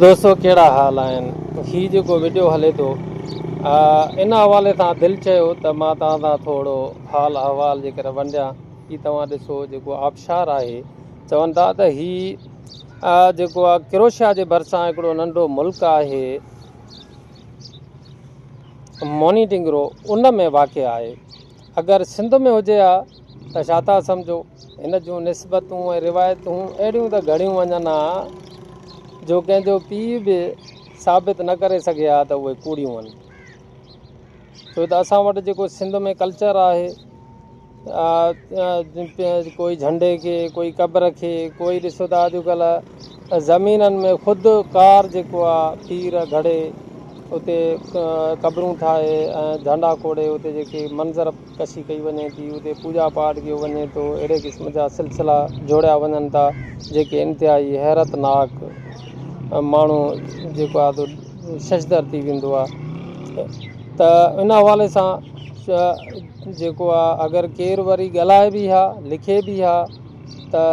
دوستو ڪهڙا حال آهن هي جيڪو وڊيو هلي ٿو ان حوالي سان دل چيو ته مان توهان سان ٿورو حال احوال جيڪر ونڊيان هي توهان ڏسو جيڪو آبشار آهي چون ٿا ته هي جيڪو آ ڪروشيا جي ڀرسان هڪڙو ننڍو ملڪ آهي مونيٽنگرو ان ۾ واقع آهي اگر سنڌ ۾ هجي ها ته ڇا ٿا سمجهو؟ هن جون نسبتون ۽ روايتون اهڙيون ته گهڙيون وڃن ها جو ڪنهن جو پيء به ثابت نه ڪري سگهي ها ته اهي ڪوڙيون آهن. ڇو ته اسان وٽ جيڪو سنڌ ۾ ڪلچر آهي ڪوئي جهنڊي کي، ڪوئي قبر کي، ڪوئي ڏسو ته اڄڪلهه زمينن ۾ خود ڪار جيڪو آهي پير گهڙي اتي قبرون ٺاهي ۽ جهنڊا کوڙي اتي جيڪي منظر ڪشي ڪئي وڃي ٿي اتي پوڄا پاٺ ڪيو وڃي ٿو اهڙي قسم جا سلسلا جوڙيا وڃن ٿا جيڪي انتهائي حيرت ناڪ ماڻهو جيڪو آهي سو ششدر ٿي ويندو آهي ته ان حوالي سان جيڪو آهي اگر ڪير وري ڳالهائي به ها لکي به ها ته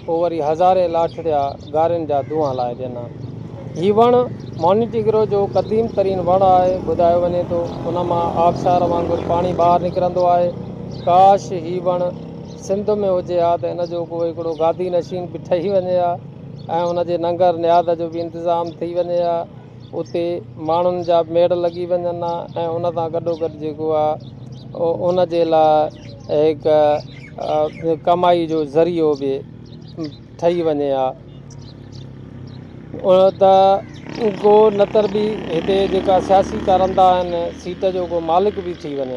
پوء وري هزارين لاٺڙيا گارين جا دونهان لائي ڏين ها. هي وڻ مونٽيگرو جو قديم ترين وڻ آهي، ٻڌايو وڃي ٿو ان مان آبشار وانگر پاڻي ٻاهر نڪرندو آهي. ڪاش هي وڻ سنڌ ۾ هجي ها ته ان جو ڪو هڪڙو گادي نشين به ٺهي وڃي ها ۽ ان جي ننگر نياز جو به انتظام ٿي وڃي ها. اتي ماڻهن جا به ميڙ لڳي وڃن ها ۽ ان سان گڏوگڏ جيڪو آهي ان جي لاء هڪ ڪمائي جو ذريعو به ٺهي وڃي ها ته ڪو نتر به هتي جيڪا سياسي ڪارندا آهن سيٽ جو ڪو مالڪ به ٿي وڃي.